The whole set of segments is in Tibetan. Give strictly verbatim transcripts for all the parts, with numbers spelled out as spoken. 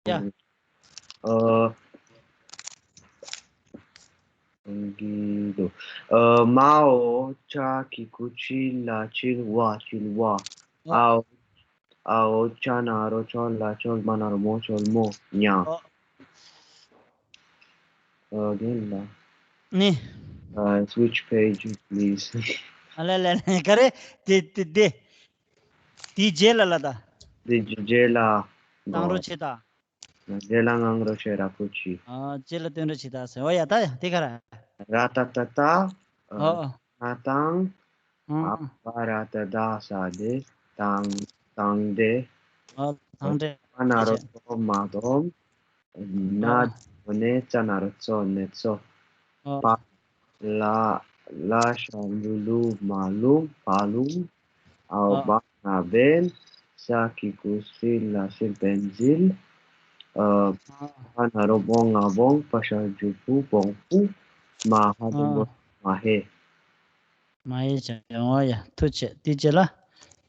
ཡ། ཨ། འདི་འདུག་ཨ། མའོ་ཅ་གི་གུ་ཅི་ལ་ཅིལ་ཝ་ཅིལ་ཝ། ཨོ། ཨའོ། ཨའོ་ཅ་ན་རོ་ཅོ་ལ་ཅོལ། མ་ན་རོ་མོ་ཅོལ་མོ། ཉ། ཨོ། ཨ། རྒན་ལགས། ནི། ཨ། Switch page, please. ཨ་ལེ་ལེ་ལེ། ག་རེ། དེ་དེ་དེ། དེའི་རྗེས་ལ་ལ་ད། དེའི་རྗེས་ལ། བཏང་རོགས་བྱེད་ད། རྗེས་ལ་ངང་རོ་ཆེ་ར་ཕུ་ཆི། ཨ། རྗེས་ལ་སྟོན་རོགས་བྱེད་ད་ཟེར། འོ་ཡ། ད་ཡ་དེ་ག་ར། ར་ཏ་ཏ་ཏ། ཨ། ཨོ་ཨོ། ང་དང་། ཨ། ཨ། བ་ར་ཏ་ད་ས་དེ། དང་། དང་དེ། ཨོ། དང་དེ། མ་ན་རོ་ཏོ་མ་དོམ། ན། ཨོ། ནེ་ཙ་ན་རོ་ཙོ་ནེ་ཙོ། ཨོ། པ། ལ། ལ་ཞབས་ཀྱུ་ལུ་མ་ལུམ། བ་ལུམ། ཨའོ། ཨོ། བ་ན་བན། ས་གི་གུ་སི་ལ་སིལ་བན་ཟིལ། ཨ། ཨོ། བ་ན་རོ་བོང་ང་བོང་། བ་ཞབས་ཀྱུ་བུ་བོང་བུ། མ་ཧ་ལུ་མ་ཧེ། མ་ཧེ་བྱ་ཡོང་བ་ཡ། ཐུགས་རྗེ་ཆེ། དེ་རྗེས་ལ།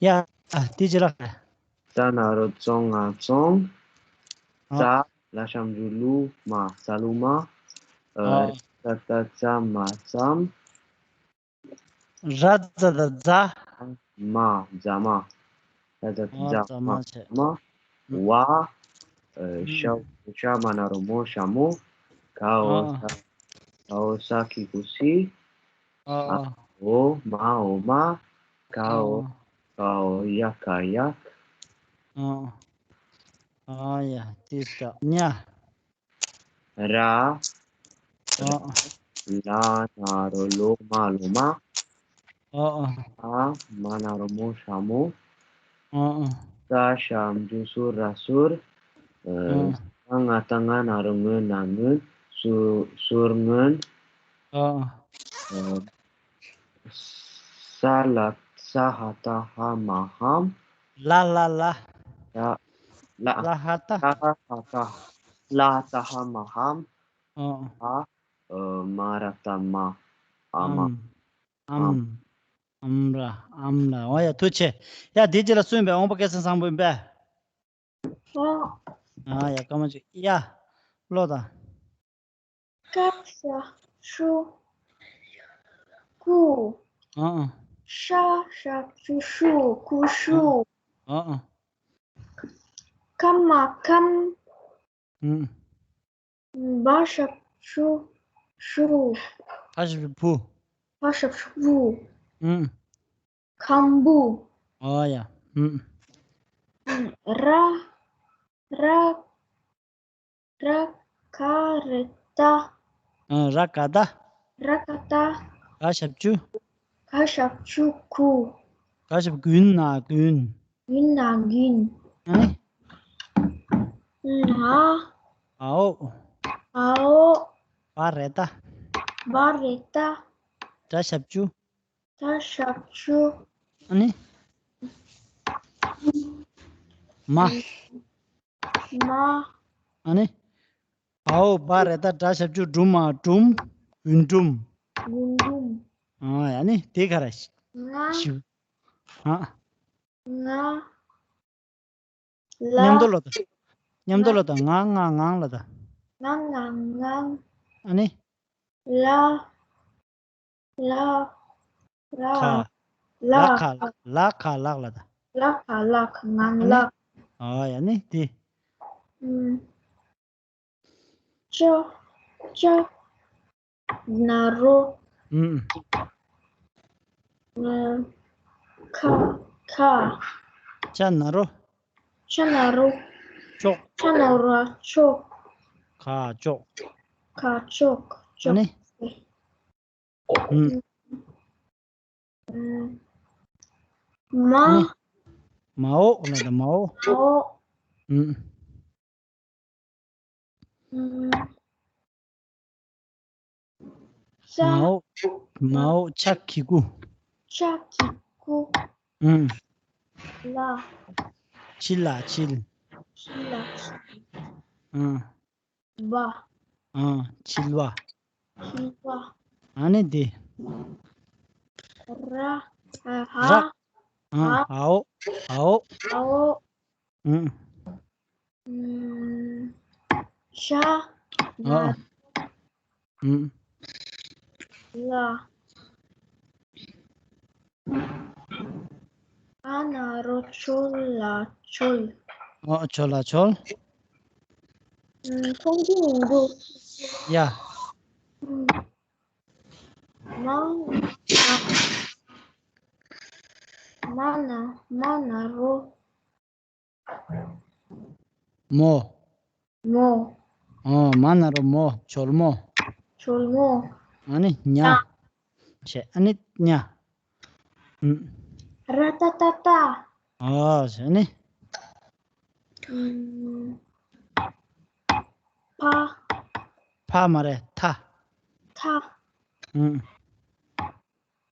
ཡ། ཨ། དེ་རྗེས་ལ། ཙ་ན་རོ་ཙོ་ང་ཙོང་། ཨ། ཙ། ལ་ཞབས་ཀྱུ་ལུ་མ། ཙ་ལུ་མ། ཨ། ཨ། ར་ཏ་ཏ་ཙ་མ་ཙམ། ར་ཛ་ད་རྫ། མ། རྫ་མ། ར་ཏ་ཏ་ཨ། རྫ་རྫ་མ་མ་བྱས། མ། ཨ། ཝ། ཨ། ཨ། ཤ་འོ་ཤ་མ་ན་རོ་མོ་ཤ་མོ། ག་འོ་ཨ། ག་ག་འོ་ས་གི་གུ་སི། ཨ། ཨ། འོ་མ་འོ་མ། ག་འོ། ཨ། ག་འོ་ཡ་ག་ཡག་ཨ། ཨ་ཡ། ཏི་ཏ་ཉ། ར། ཨ། ལ་ན་རོ་ལོ་མ་ལོ་མ། ཨ། ཨ། མ་ན་རོ་མོ་ཤ་མོ། ཨ། ཨ། ས་ཞབས་ཀྱུ་སུ་ར་སུར། ཨ། ཨ། ང་ད་ང་ན་རོ་ངོ་ན་ངོན། སུ་སུར་ངོན། ཨ། ཨ། ས་ལ་ས་ཧ་ད་ཧ་མ་ཧམ། ལ་ལ་ལ། ལ་ལ་ལ་ཧ་ད། ལ་ཧ་ད། ལ་ད་ཧ་མ་ཧམ། ཨ། ཨ། ཨ། མ་ར་ཏ་མ། ཨ་མ། ཨམ། ཨམ། ཨམ་ར། ཨམ་ལ། འོ་ཡ། ཐུགས་རྗེ་ཆེ། ཡ། དེ་རྗེས་ལ་གསུངས་པའི་དབང་པོ་སྐལ་བཟང་བཟང་པོ་ཡིན་པས། ཨོ། ཨ་ཡ། སྐར་མ་གཅིག་ཡ། ཀློག་དང་། ཀ་ཞབས་ཀྱུ་ཀུ། ཨ་ཨ། ཤ་ཞབས་ཀྱུ་ཤུ། ཀུ་ཤུ། ཨ་ཨ། ཀ་མ་ཀམ། ཨུམ། བ་ཞབས་ཀྱུ་བུ། བ་ཞབས་ཀྱུ་བུ། བ་ཞབས་ཀྱུ་བུ། ཨུམ། ཁམ་བུ། ཨོ་ཡ། ཨུམ། ར། ར། ར་ཀ་རེ་ད། ཨ། ར་ཀ་ད། ར་ཀ་ད། ག་ཞབས་ཀྱུ། ག་ཞབས་ཀྱུ་གུ། ག་ཞབས་ཀྱུ་གུན་ན་གུན། གུན་ན་གུན། ཨ་ནི། ན། འའོ། འའོ། བ་རེ་ད། བ་རེ་ད། ཌ་ཞབས་ཀྱུ། ཌ་ཞབས་ཀྱུ། ཨ་ནི། མ། མ། ཨ་ནི། འའོ་བ་རེ་ད་ཌ་ཞབས་ཀྱུ་གྲུ་མ་གྲུམ། གུན་གྲུམ། གུན་གྲུམ། ཨ། ཨ་ནི་དེ་ག་ར་ཤི། ང་། ཤི། ཨ། ང་། ལ། མཉམ་དུ་ལ་ད། མཉམ་དུ་ལ་ད། ང་ང་ངང་ལ་ད། ང་ང་ངང་། ཨ་ནི། ལ། ལ། ལ། ཁ། ལ། ལ་ཁ་ལ་ཁ་ལག་ལ་ད། ལ་ཁ་ལག་ངང་ལག་ཨ་ནི། ཨ་ཡ་ནི་དེ། ཨུམ། ཅ། ཅ། ན་རོ། ཨུམ། ཨ། ཁ། ཁ། ཅ་ན་རོ། ཅ་ན་རོ། ཅོག་ཅ་ན་རོ་ཅོག་ཁ་ཅོག་ཁ་ཅོག་ཨ་ཅོག་ནི། ཨུམ། ཨུམ། མ། ཨ་ནི། མའོ་ལ་ད་མའོ། མའོ། ཨུམ། ཨུམ། ས། མའོ། མའོ་ཅ་གི་གུ། ཅ་གི་གུ། ཨུམ། ལ། ཆི་ལ་ཆིལ། ཆི་ལ་ཆིལ། ཨུམ། བ། ཨུམ། ཆིལ་བ། ཆིལ་བ། ཨ་ནི་དེ། ར། ཧ། ར། ཨུམ། ཧ། འའོ། འའོ། འའོ། ཨུམ། ཨུམ། ཤ། ཨ། ན། ཨུམ། ལ། ཨ་ན་རོ་ཆོ་ལ་ཆོལ། ཨོ། ཆོ་ལ་ཆོལ། ཨུམ། མཐོང་རྒྱུ་མི་འདུག་ཡ། ཨུམ། མ། མ་ན། མ་ན་རོ། མོ། མོ། ཨོ། མ་ན་རོ་མོ། ཆོལ་མོ། ཆོལ་མོ། ཨ་ནི་ཉ། ཨ། བྱས། ཨ་ནི་ཉ། ཨུམ། ར་ཏ་ཏ་རྟ། ཨོ། བྱས། ཨ་ནི། ཨུམ། ཕ། ཕ་མ་རེད། ཐ། ཐ། ཨུམ།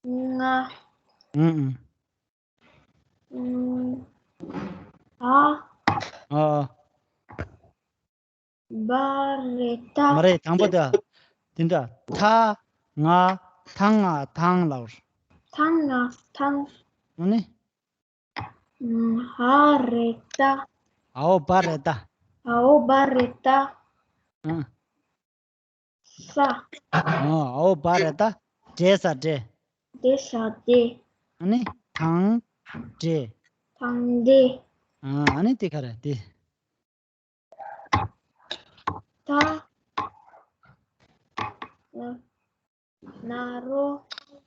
ང་། ཨུམ་ཨུམ། ཨ། ཨ། བ་རེ་ད། མ་རེད། དང་པོ་དེ། དེ་འདྲ། ཐ། ང་། ཐང་། ང་། ཐང་ལབ། ཐང་། ང་། ཐང་། ཨ་ནི། ཨ་རེ་ད། ཨའོ་བ་རེ་ད། ཨའོ་བ་རེ་ད། ཨ། ས། ཨ། ཨའོ་བ་རེ་ད། འབྲས་ས་འབྲས། འབྲས་ས་འབྲས། ཨ་ནི་དང་འབྲས། དང་འབྲས། ཨ། ཨ་ནི་དེ་ག་རེ་དེ། ད། ན་རོ།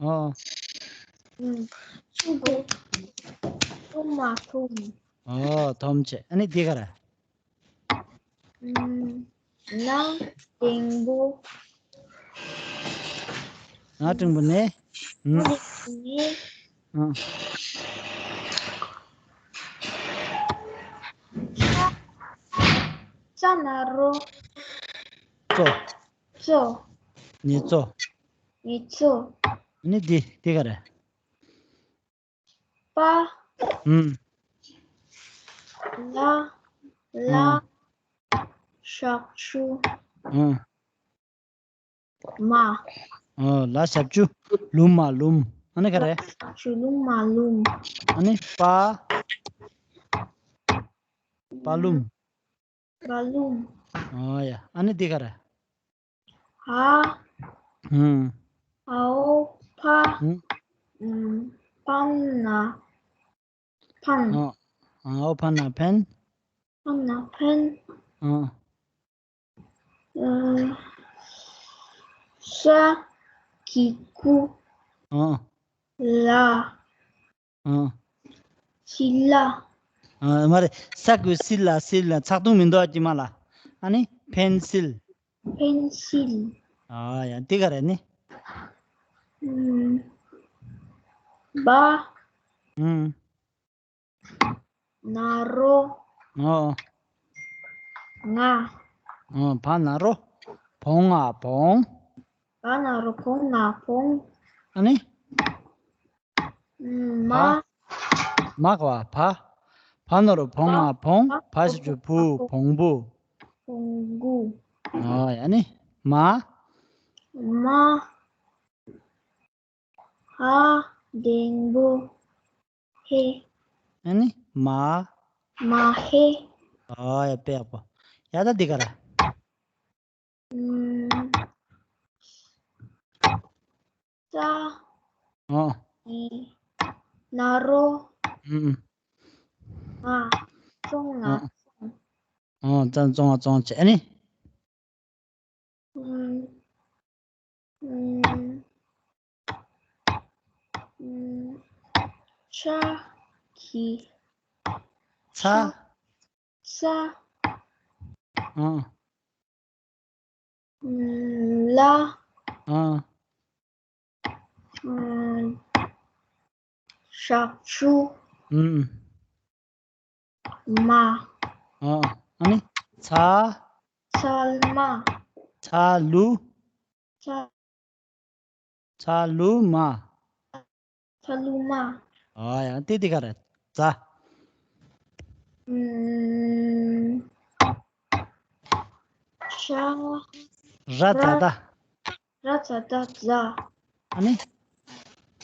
ཨ། ཨུམ། ཆུ་བོ། ཐུམ་མ་ཐུམ། ཨོ། ཐོམ་ཆེ། ཨ་ནི་འདི་ག་རེ། ཨུམ། ན་འགྲེང་བུ། ན་འགྲེང་བུ་ནས། ཨུམ། ན་འགྲེང་བུ་ནས། ཨ། ས་ན་རོ། གཙོ། གཙོ། ནི་གཙོ། ནི་གཙོ། ཨ་ནི་འདི་འདི་ག་རེ། པ། ཨུམ། ལ། ལ། ཨུམ། ཞབས་ཀྱུ། ཨུམ། མ། ཨོ། ལ་ཞབས་ཀྱུ་ལུ་མ་ལུམ། ཨ་ནི་ག་རེ། ལ་ཞབས་ཀྱུ་ལུ་མ་ལུམ། ཨ་ནི་པ། པ་ལུམ། པ་ལུམ། ཨོ་ཡ། ཨ་ནི་འདི་ག་རེ། ཧ། ཧུམ། ཧའོ་ཕ། ཧུམ། ཕ་ན་ཕན། ཨོ། ཧའོ་ཕ་ན་ཕན། ཕ་ན་ཕན། ཨོ། ཨ། ཤ་གི་གུ། ཨོ། ལ། ཨ། སི་ལ། ཨ། མ་རེད། ས་གི་སི་ལ། སི་ལ། ཚགས་དུང་མི་འདུག་ཨ། དཀྱིལ་མ་ལ། ཨ་ནི་ཕེན་སིལ། ཕེན་སིལ། ཨ་ཡ། འདི་ག་རེ་ནི། ཨུམ། བ། ཨུམ། ན་རོ། ཨོ། ང་། ཨོ། བ་ན་རོ། བོང་ང་བོང་། བ་ན་རོ་བོང་ང་བོང་། ཨ་ནི། ཨུམ། མ། བ། མ་ག་བ་བ། བ་ན་རོ་བོང་ང་བོང་། བ་ཞབས་ཀྱུ་བུ། བོང་བུ། བོང་བུ། ཨོ་ཡ། ཨ་ནི་མ། མ། ཧ་འགྲེང་བུ་ཧེ། ཨ་ནི་མ། མ་ཧེ། ཨོ་ཡ། དཔེ་ཡག་པོ། ཡ། ད་འདི་ག་རེ། ཨུམ། ས། ཨོ། ནི། ན་རོ། ཨུམ། ང་། བཙོང་ང་། ཨོ། བཙོང་། ཨོ། ཙང་བཙོང་བ་བཙོང་བྱས་ནི། ཨུམ། ཨུམ། ཨུམ། ཤ་གི། ཚ། ཤ། ཚ། ཨ། ཨུམ། ལ། ཨ། ཨུམ། ཞབས་ཀྱུ། ཨུམ། མ། ཨ། ཨ་ནི་ཚ། ཚལ་མ། ཚ་ལུ། ཚ། ཚ་ལུ་མ། ཚ་ལུ་མ། ཨ་ཡ། དེ་དེ་ག་རེ། ཛ། ཨུམ། ཤ། ར་ཛ་ད། ར་ཛ་ད་ཛ། ཨ་ནི།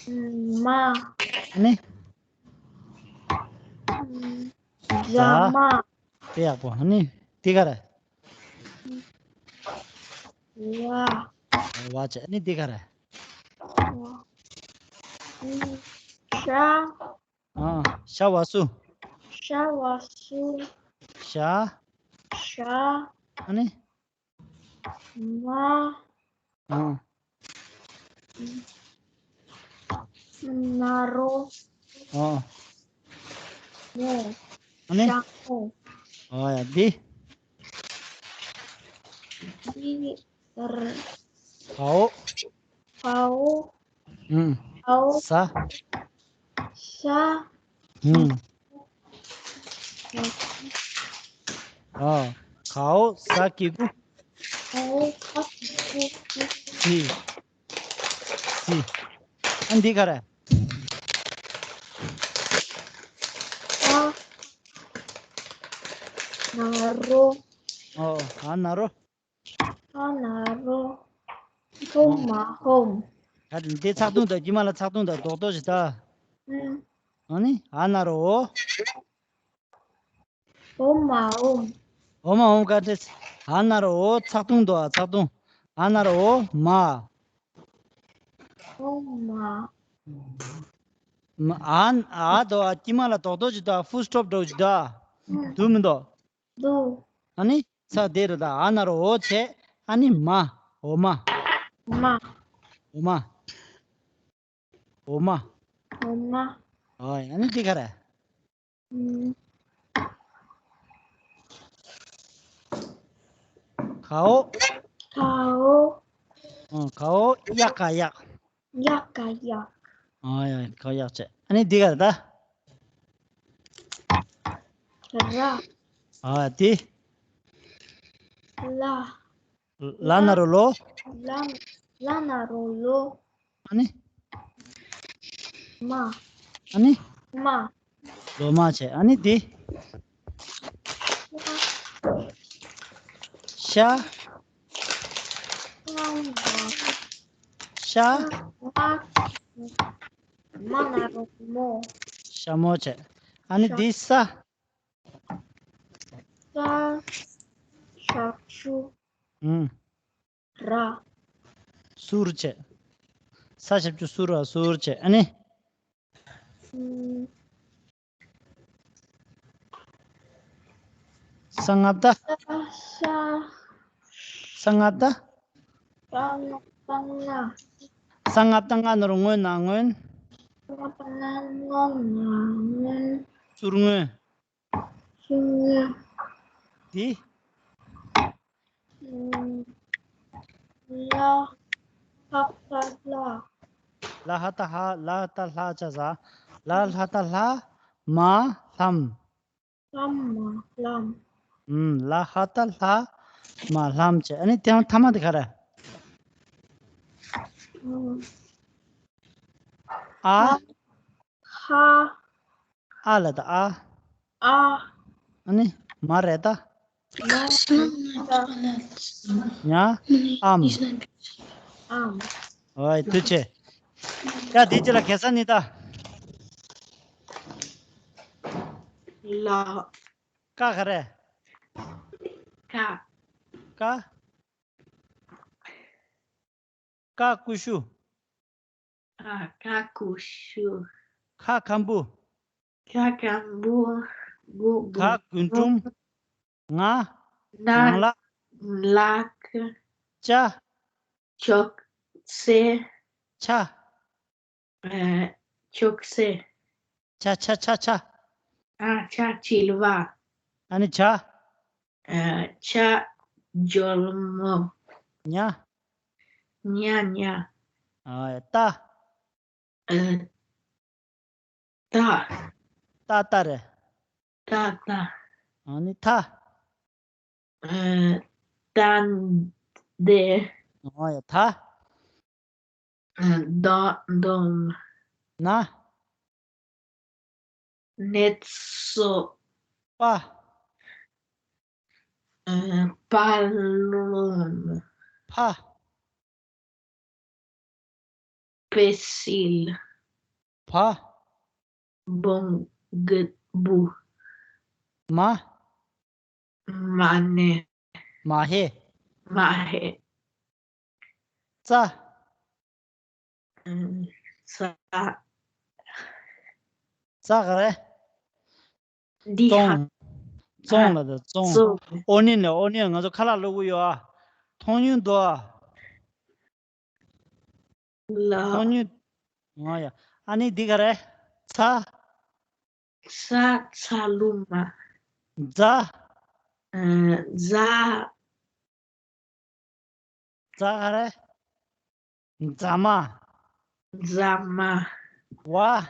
ཨུམ། མ། ཨ་ནི། ཛ་མ། དཔེ་ཡག་པོ། ཨ་ནི་དེ་ག་རེ། བ། བ་བྱས། ཨ་ནི་འདི་ག་རེ། ཤ། ཨ། ཤ་བ་སུ། ཤ་བ་སུ། ཤ། ཤ། ཨ་ནི། མ། ཨ། ན་རོ། ཨ། མོ། ཨ་ནི། ཤ་མོ། ཨ་ཡ། འདི། འདི། ར། གའོ། གའོ། ཨུམ། གའོ། ས། ཤ། ཨུམ། ཨ། གའོ་ས་ཀྱི་གུ། གའོ་ས་ཀྱི་གུ། སི། སི། ཨ་འདི་ག་རེ། ཨ། ན་རོ། ཨོ། ཨ་ན་རོ། ཨ་ན་རོ། ཧོ་མ་ཧོམ། ད་འདི་ཚག་ཐུང་དང་དཀྱིལ་མ་ལ་ཚག་ཐུང་དང་རྡོག་རྡོག་ཞིག་ད། ཨུམ། ཨ་ནི་ཨ་ན་རོ། ཧོ་མ་ཧོམ། ཧོ་མ་ཧོམ་ག་ཏེ། ཨ་ན་རོ། ཨོ་ཚག་ཐུང་དོ། ཨ་ཚག་ཐུང་། ཨ་ན་རོ། ཨོ་མ། ཧོ་མ། མ། ཨ། ཨ་དོ། ཨ་དཀྱིལ་མ་ལ་རྡོག་རྡོག་ཅིག་དོ། ཨ་ཕུལ་སི་ཊོབ་འདྲ་བོ་ཅིག་དོ། ཨུམ། འདུག་མི་འདུག་འདུག་ཨ་ནི་ས་དེ་རུ་ད་ཨ་ན་རོ་ཨོ་བྱས། ཨ་ནི་མ། འོ་མ། མ། འོ་མ། འོ་མ། འོ་མ། ཨོ་ཡ། ཨ་ནི་འདི་ག་རེ། ཨུམ། གའོ། གའོ། ཨོ། གའོ་གཡག་ག་གཡག་གཡག་ག་གཡག་ཨོ་ཡ། གའོ་གཡག་བྱས། ཨ་ནི་འདི་ག་རེ་ད། ར། ཨོ་འདི། ལ། ལ་ན་རོ་ལོ། ལ། ལ་ན་རོ་ལོ། ཨ་ནི། མ། ཨ་ནི། མ། ལོ་མ་བྱས། ཨ་ནི་འདི། ཤ། ཤ། ཤ། མ་ན་རོ་མོ། ཤ་མོ་བྱས། ཨ་ནི་འདི་ས། ས། ཞབས་ཞུ། ཨུམ། ར། གསུར་བྱས། ས་ཞབས་ཀྱུ་གསུ་ར་གསུར་བྱས། ཨ་ནི། ཨུམ། ས་ལྔ་བཏགས། ས། ས། ས་ལྔ་བཏགས། ས་ལྔ་བཏགས་ལྔ། ས་ལྔ་བཏགས་ལྔ་ན་རོ་སྔོ་ན་སྔོན། ས་ལྔ་བཏགས་ལྔ་སྔོ་ན་སྔོན། གསུར་སྔོན། གསུར་སྔོན། འདི། ཨུམ། ལ། ཧ་བཏགས་ལྷ། ལ་ཧ་བཏགས་ལྷ། ལ་ཧ་བཏགས་ལྷ་བྱས་ཟ། ལ་ལ་ཧ་བཏགས་ལྷ། མ་ལྷམ། ལྷམ་མ་ལྷམ། ཨུམ། ལ་ཧ་བཏགས་ལྷ། མ་ལྷམ་བྱས། ཨ་ནི་དེ་ཐ་མ་དེ་ག་རེ། ཨུམ། ཨ། ཧ། ཨ་ལ་ད་ཨ། ཨ། ཨ་ནི་མ་རེད་ད། མ་རེད་ད། ཉ། ཨམ། ཨམ། ཨོའི་ཐུགས་རྗེ་ཆེ། ཡ་དེ་ཅི་ལ་གེ་ས་ནི་ད། ལ། ཀ་ག་རེ། ཀ། ཀ། ཀ་ཀུ་ཤུ། ཨ། ཀ་ཀུ་ཤུ། ཁ་ཁམ་བུ། ཁ་ཁམ་བུ། གུ་གུ། ག་གུ་འབྲུམ། ང་། ན་ངང་ལག་ལག་ཅ། ཅོག་ཙེ། ཆ། ཨ། ཅོག་ཙེ། ཆ་ཆ་ཆ་ཆ། ཨ། ཆ་བྱི་བ། ཨ་ནི་ཇ། ཨ། ཇ་སྒྱོག་མོ། ཉ། ཉ་ཉ། ཨ། ཏ། ཨ། ཏ། ཏ་ཏ་རེད། ཏ་ཏ། ཨ་ནི་ཐ། ཨ། ཏན་ཏན། ཨོ་ཡ། ད། ཨ། འདོམ་འདོམ། ན། ནད་གསོ། པ། ཨ། པ་ལུང་། ཕ། པེ་སིལ། བ། བོང་གུ་བུ། མ། མ་ཎི། མ་ཧེ། མ་ཧེ། རྩ། ཨ། རྩ། རྩ་ག་རེ། འདི་ཧ། བཙོང་། བཙོང་ལ་ད་བཙོང་། བཙོང་། ཨོ་ནི་ནས། ཨོ་ནི་ང་ཚོ་ཁ་ལག་སློག་གི་ཡོད་ཨ། མཐོང་ཡུན་དོ། ལ། མཐོང་ཡུན། ང་ཡ། ཨ་ནི་འདི་ག་རེ། ཚ། ཚ། ཚ་ལུ་མ། ཛ། ཨ། ཛ། ཛ་ག་རེ། ཛ་མ། ཛ་མ། ཝ།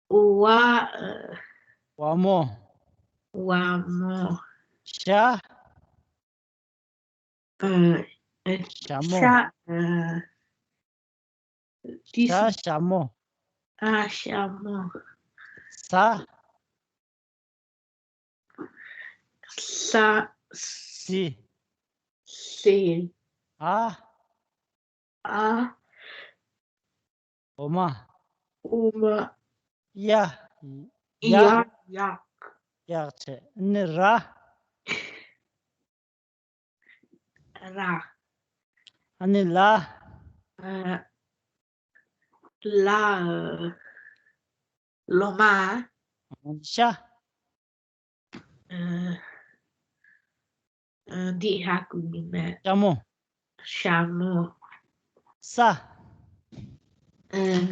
ཝ། ཝ་མོ། ཝ་མོ། ཞ། ཨ། ཨ། ཞ་མོ། ཞ། ཨ། ཏི་ཞ། ཞ་མོ། ཨ། ཞ་མོ། ཟ། ཟ། སི། སི། ཨ། ཨ། འོ་མ། འོ་མ། གཡག། ཡ། གཡག། གཡག་བྱས་ནི་ར། ར། ཨ་ནི་ལ། ཨ། ལ། ལོ་མ། ཤ། ཨ། ཨ། འདི་ཧ་གོ་མི་མེད། ཤ་མོ། ཤ་མོ། ས། ཨ།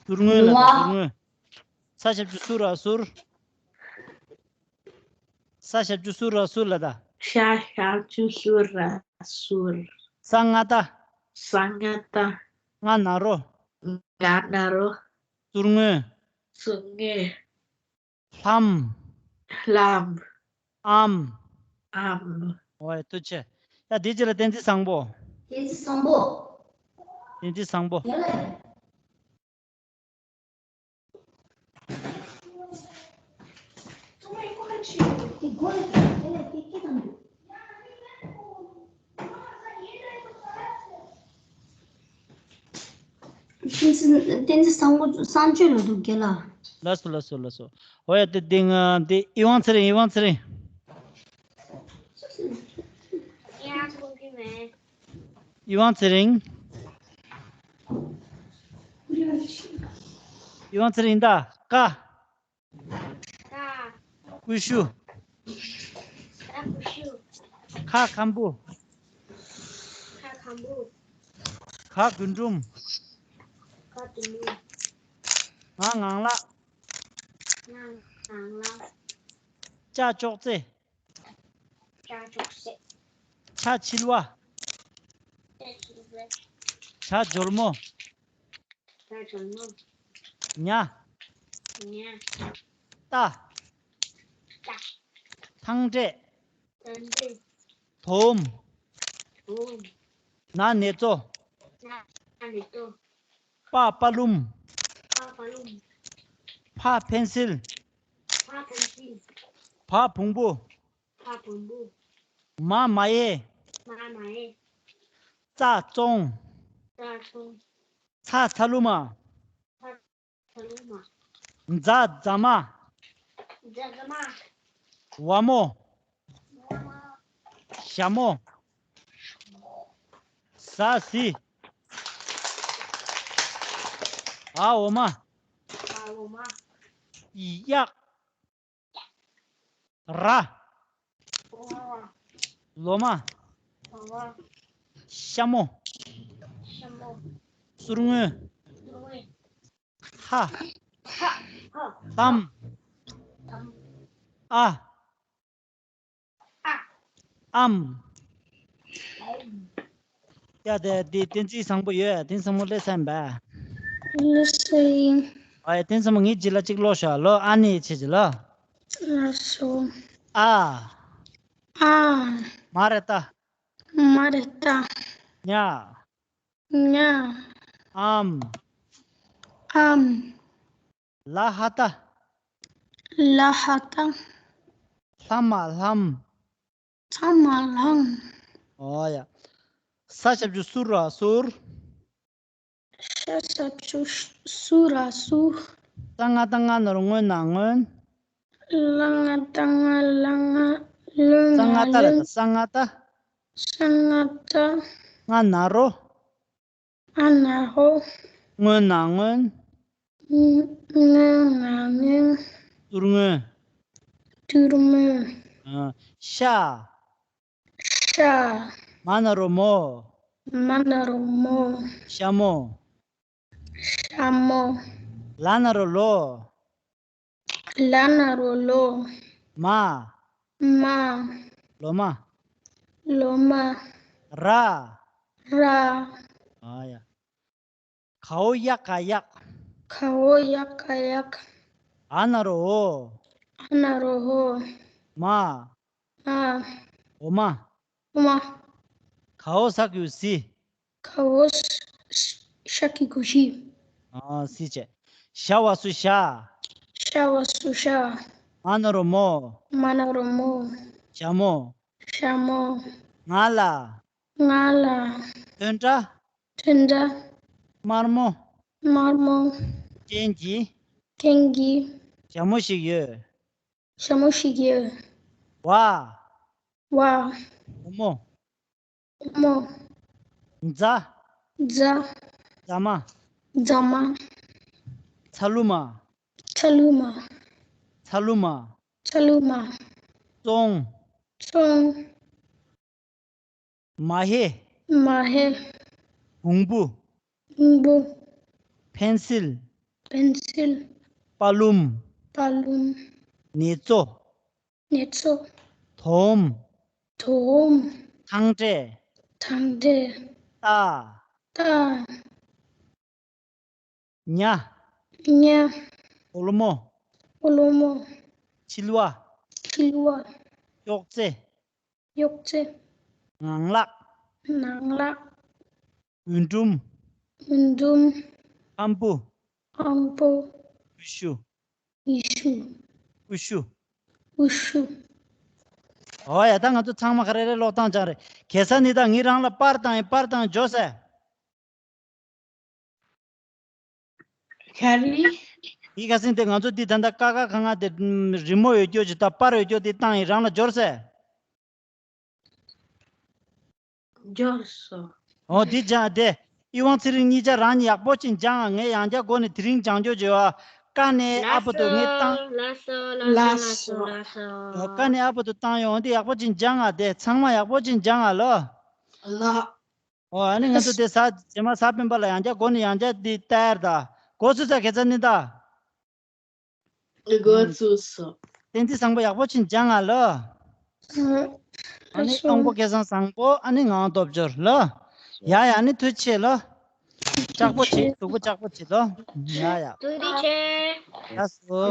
ཟུར་ངོས་ལ་ད། ཟུར་ངོས། ས་ཞབས་ཀྱུ་སུ་ར་ཟུར། ས་ཞབས་ཀྱུ་སུ་ར་ཟུར་ལ་ད། ཤ་ཞབས་ཀྱུ་སུ་ར་ཟུར། ས་ང་བཏགས། ས་ང་བཏགས། ང་ན་རོ། ང་ན་རོ། ཟུར་ངོས། ཟུར་ངོས། ལྷམ། ལྷམ། ཨམ། ཨམ། ཨོ་ཡ། ཐུགས་རྗེ་ཆེ། ཡ། དེ་རྗེས་ལ་བསྟན་འཛིན་བཟང་པོ། བསྟན་འཛིན་བཟང་པོ། བསྟན་འཛིན་བཟང་པོ། ཡ་ལེ། བསྟན་འཛིན་བཟང་པོ་གསང་སྤྱོད་ལ་འདུག་རྒན་ལགས། ལགས་སོ། ལགས་སོ། ལགས་སོ། ཨོ་ཡ། དེ་དེ་ང་དེ་ཡེ་ཝང་ཚེ་རིང་། ཡེ་ཝང་ཚེ་རིང་། ཡེ་ཝང་ཚེ་རིང་། ཡེ་ཝང་ཚེ་རིང་། ད་ཀ། ཀ། ཀུ་ཤུ། ཀ་ཀུ་ཤུ། ཁ་ཁམ་བུ། ཁ་ཁམ་བུ། ག་གུ་འབྲུམ། ག་གུ་འབྲུམ། ང་ངང་ལག། ང་ངང་ལག། ཅ་ཅོག་ཙེ། ཅ་ཅོག་ཙེ། ཆ་ཆིལ་བ། ཆ་ཆིལ་བ། ཇ་འཇོལ་མོ། ཇ་འཇོལ་མོ། ཉ། ཉ། ཏ། ཏ། ཐང་འབྲས། ཐང་འབྲས། དོམ། དོམ། ན་ནེ་ཙོ། ན་ནེ་ཙོ། པ་པ་ལུམ། པ་པ་ལུམ། ཕ་ཕན་སིལ། ཕ་ཕན་སིལ། བ་བོང་བུ། བ་བོང་བུ། མ་མ་ཡེ། མ་མ་ཡེ། ཙ་བཙོང་། ཙ་བཙོང་། ཚ་ཚ་ལུ་མ། ཚ་ཚ་ལུ་མ། ཛ་ཛ་མ། ཛ་ཛ་མ། ཝ་མོ། ཝ་མོ། ཞྭ་མོ། ཟ་ཟི། འ་འོ་མ། འ་འོ་མ། གཡག་ར། ར། ལོ་མ། ལོ་མ། ཤ་མོ། ཤ་མོ། ཟུར་ངོས། ཟུར་ངོས། ཧ། ཧ། ཧ། ལྷམ། ལྷམ། ཨ། ཨ། ཨམ། ཨམ། ཡ། དེ་དེ་བསྟན་འཛིན་བཟང་པོ་ཡོད། བསྟན་བཟང་པོ་སླེབས་ཚར་ཡིན་པས། སླེབས་ཚར་ཡིན། ཨ་ཡ། བསྟན་བཟང་པོ། ངའི་རྗེས་ལ་གཅིག་ཀློག་ཤོག། ལོ། ཨ་ནི་ཡི་ཆེད་ཀྱི་ལོ། ལགས་སོ། ཨ། ཨ། མ་རེ་ཏ། མ་རེ་ཏ། ཉ། ཉ། ཨམ། ཨམ། ལ་ཧ་ཏ། ལ་ཧ་ཏ། ལྷ་མ་ལྷམ། ལྷ་མ་ལྷམ། ཨོ་ཡ། ས་ཞབས་ཀྱུ་སུ་ར་ཟུར། ཤ་ཞབས་ཀྱུ་སུ་ར་ཟུར། ས་ང་བཏགས་སྔ་ན་རོ་སྔོ་ན་སྔོན། ལ་ང་བཏགས་སྔ་ལ་ང་ལོ་ན་ལོན། ས་ང་བཏགས་ར་ད། ས་ང་བཏགས། ས་ང་བཏགས། ང་ན་རོ། ཨ་ན་ཧོ། སྔོན་ན་སྔོན། སྔོན་ན་སྔོན། ཏུར་སྔོན། ཏུར་སྔོན། ཨ། ཤ། ཤ། མ་ན་རོ་མོ། མ་ན་རོ་མོ། ཤ་མོ། ཤ་མོ། ལ་ན་རོ་ལོ། ལ་ན་རོ་ལོ། མ། མ། ལོ་མ། ལོ་མ། ར། ར། ཨ་ཡ། ག་འོ་གཡག་ག་གཡག་ག་འོ་གཡག་ག་གཡག་ཨ་ན་རོ་འོ། ཨ་ན་རོ་འོ། མ། མ། འོ་མ། འོ་མ། ག་འོ་ས་གི་གུ་གུ་ཟི། ག་འོ་ས་ས་གི་གུ་གུ་ཟི། ཨ། ཟི་བྱས། ཞ་བ་སུ་ཞ། ཞ་བ་སུ་ཞ། མ་ན་རོ་མོ། མ་ན་རོ་མོ། ཞ་མོ། ཞ་མོ། ང་ལ། ང་ལ། ཐོན་འདྲ། ཐོན་འདྲ། དམར་མོ། དམར་མོ། ཅན་གྱི། ཅན་གྱི། ཞྭ་མོ་ཞིག་ཡོད། ཞྭ་མོ་ཞིག་ཡོད། བ། བ། བུ་མོ། བུ་མོ། མཛའ། མཛའ། མཛའ་མ། མཛའ་མ། ཚ་ལུ་མ། ཚ་ལུ་མ། ཚ་ལུ་མ། ཚ་ལུ་མ། བཙོང་། བཙོང་། མ་ཧེ། མ་ཧེ། བོང་བུ། བོང་བུ། ཕན་སིལ། ཕན་སིལ། པ་ལུམ། པ་ལུམ། ནེ་ཙོ། ནེ་ཙོ། དོམ། དོམ། ཐང་ཏྲེ། ཐང་ཏྲེ། རྟ། རྟ། ཉ། ཉ། འོ་ལོ་མོ། འོ་ལོ་མོ། འཁྱིལ་བ། འཁྱིལ་བ། གཡོག་རྩེ། གཡོག་རྩེ། ངང་ལག་ངང་ལག་འུན་ཀྲུམ། འུན་ཀྲུམ། ཨམ་བུ། ཨམ་བུ། ཨུ་ཤུ། ཨུ་ཤུ། ཨུ་ཤུ། ཨུ་ཤུ། ཨོ་ཡ། ད་ང་ཚོ་ཚང་མ་ག་རེ་རེ་ཀློག་སྟངས་སྦྱངས་རེད། གེ་སར་ནི་ད་ངས་རང་ལ་པར་བཏང་ཡིན། པར་བཏང་འཇོག་ཟེར། ག་རེ། འདི་ཁ་སང་དེ་ང་ཚོ་འདི་ད་ལྟ་ཀ་ཁ་ག་ང་དེ་རི་མོ་ཡོད་རྒྱུ་ཅིག་དང་པར་ཡོད་རྒྱུ་དེ་བཏང་ཡིན། རང་ལ་འབྱོར་ཟེར། འབྱོར་སོང་། འོ་འདི་སྦྱང་དེ། ཨི་ཝང་ཚེ་རིང་གཉིས་ཆ་རང་གཉིས་ཡག་པོ་ཅིག་སྦྱང་ཨ། ངས་ཡང་བསྐྱར་སྒོ་ནས་དེ་རིང་སྦྱང་རྒྱུ་བྱེད་ཨ། ཀ་ནས་ཨ་བར་དུ་ངས་བཏང་། ལགས་སོ་ལགས་སོ་ལགས་སོ་ལགས་སོ་ལགས་སོ། འོ་ཀ་ནས་ཨ་བར་དུ་བཏང་ཡོང་། འདི་ཡག་པོ་ཅིག་སྦྱང་ཨ། དེ་ཚང་མ་ཡག་པོ་ཅིག་སྦྱང་ཨ་ལོ། ལགས། ཨོ་ཨ་ནི་ང་ཚོ་དེ་ས་རྗེས་མ་ས་སྤེན་པ་ལ་ཡང་བསྐྱར་སྒོ་ནས་ཡང་བསྐྱར་འདི་ལྟ་ཡར་ད། འགོ་ཚུགས་ས་གེ་ཚ་ནི་ད། འགོ་ཚུགས་སོ། བསྟན་འཛིན་བཟང་པོ་ཡག་པོ་ཅིག་སྦྱང་ཨ་ལོ། ཨ་ནི་ཨང་པོ་སྐལ་བཟང་བཟང་པོ། ཨ་ནི་ངག་དབང་སྟོབས་འབྱོར་ལོ། ཡ་ཡ། ཨ་ནི་ཐུགས་རྗེ་ཆེ་ལོ། ལྕགས་པོ་བྱེད། སྡུག་པོ་ལྕགས་པོ་བྱེད་ལོ། ཡ་ཡ། ཐུགས་རྗེ་ཆེ། ལགས་སོ།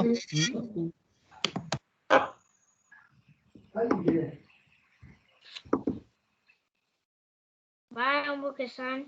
བའི་ཨང་པོ་སྐལ་བཟང་།